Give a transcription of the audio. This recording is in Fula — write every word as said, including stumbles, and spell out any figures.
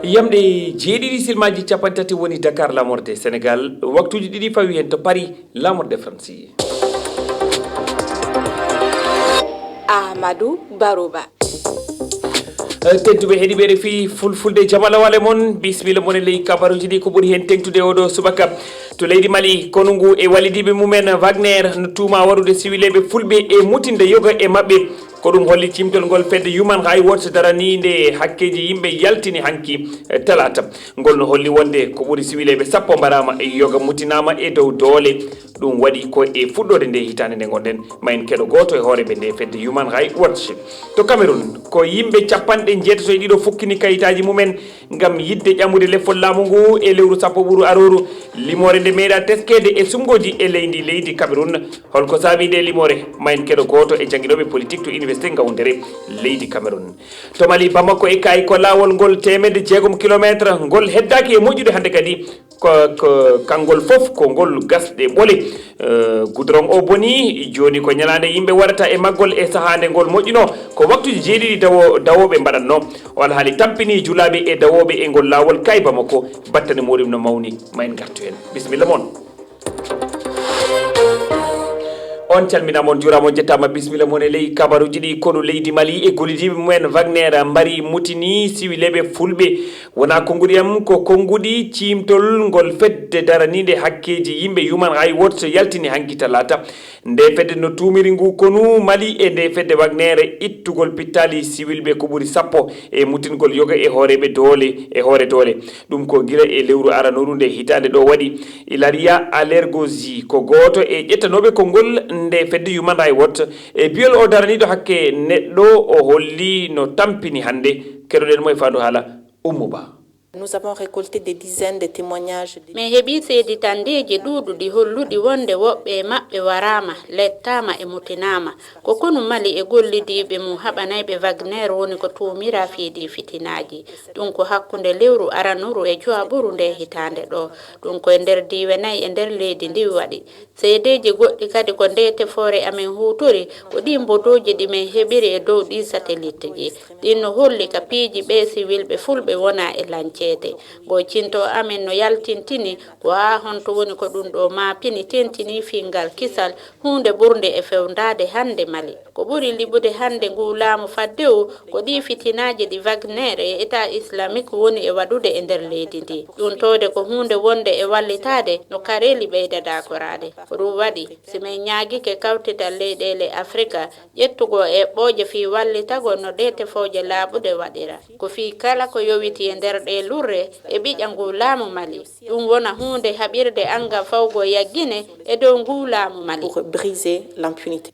Yamɗe jeeɗiɗi silmaaji capanɗe tati woni Dakar, laamorde Senegaal, waktuuji ɗiɗi fawi heen to Paris, laamorde Faransi. Amadou Barouba. Tedduɓe heɗiiɓe R F I Fulfulde, jam Allah wale mon, bisimilla mon e ley kabaruuji ɗi. Ko ɓuri heen teeŋtude oo ɗoo subaka to leydi Mali, konu ngu e wallidiiɓe mum en Wagner no tuumaa waɗude siwileeɓe fulɓe e mutinde yoga e maɓɓe. Ko ɗum holli ciimtol ngol fedde Human Rights Watch daraniinde hakkeeji yimɓe yaltini hanki, eh, talaata. Ngol no holli wonde ko ɓuri siwileeɓe sappo mbaraama e yoga mutinaama e dow doole. Ɗum waɗi ko e fuɗɗoode nde hitaande nde ngonɗen. Ma en keɗo gooto e hooreeɓe nde fedde Human Rights Watch. To Cameroun, ko yimɓe capanɗe njeetato e ɗiɗo fukkini kayitaaji mum en ngam yiɗde ƴamude lefol laamu ngu e lewru sappo ɓuru arooru. Limoore nde meeɗaa teskeede e suɓngooji e ley ndii leydi Cameroun. Holko saabii ndee limoore? Ma en keɗo gooto e jannginooɓe politik to Université Ngaoundéré leydi Cameroun. To Mali, Bamako e Kayi, ko laawol ngol teemedde jeegom kilomeetre, ngol heddaaki e moƴƴude hannde kadi. Ko, ko, kanngol fof ko ngol gasɗe ɓole. Eh, goudron o bonii, jooni ko ñalaande yimɓe waɗata e maggol e sahaa nde ngol moƴƴunoo. Ko waktuuji jeeɗiɗi dawo-, dawooɓe mbaɗatnoo. O alhaali tampinii julaaɓe e dawooɓe e ngol laawol Kayi Bamako. Battane muɗum no mawni. Ma en ngartu heen. Bisimilla mon. On calminaama, on njuuraama, on njettaama, bisimilla mon e ley kabaruuji ɗi. Konu leydi Mali e gollidiiɓe mum en Wagner mbari mutini siwileeɓe fulɓe. Wonaa konnguɗi am, ko konnguɗi ciimtol ngol fedde daraniinde hakkeeji yimɓe Human Rights Watch yaltini hanki talaata. Nde fedde no tuumiri ngu konu Mali e nde fedde Wagner ittugol pittaali siwilɓe ko ɓuri sappo e mutingol yoga e hooreeɓe doole, e hoore doole. Ɗum ko gila e lewru aranooru nde hitaande ɗo waɗi. Ilaria Alergozi ko gooto e ƴettanooɓe konngol nde fedde Human Rights Watch. E biyol o daraniiɗo hakke neɗɗo, o holli no tampini hannde. Keɗoɗen mo e faandu haala Oumou Ba. Nous avons récolté des dizaines de témoignages. Min heɓii seeditandeeji ɗuuɗuɗi holluɗi wonde woɓɓe e maɓɓe waraama, lettaama e mutinaama. Ko konu Mali e gollidiiɓe mum haɓanayɓe Wagner woni ko tuumiraa fii ɗii fitinaaji. Ɗum ko hakkunde lewru aranuru e jowaɓuru ndee hitaande ɗoo. Ɗum ko e nder diiwe nay e nder leydi ndii waɗi. Seedeeji goɗɗi kadi ko ndee tefoore amen huutori, ko ɗii mbodooji ɗi min heɓiri e dow ɗii satelitji. Ɗin no holli ka piiji ɓee siwilɓe fulɓe wonaa e lanceede. Ngoo cinto amen no yaltintini ko haa honto woni ko ɗum ɗoo maapini tentinii fii ngal kisal, huunde ɓurnde e fewndaade hannde Mali. Ko ɓuri liɓude hannde nguu laamu faddewu ko ɗii fitinaaji ɗi Wagner e Etat Islamique woni e waɗude e nder leydi ndii. Ɗum towde ko huunde wonnde e wallitaade no kareeli ɓeydada koraade. Ko ɗum waɗi, si min ñaagike kawtital leyɗeele Afrika ƴettugol eɓɓooje fii wallitagol no ɗee tefooje laaɓuɗe waɗira. Ko fii kala ko yowitii e nder ɗee lurre e ɓiƴa nguu laamu Mali. Ɗum wona huunde haɓirde anngal fawgol yaggine e dow nguu laamu Mali. Pour briser l'impunité.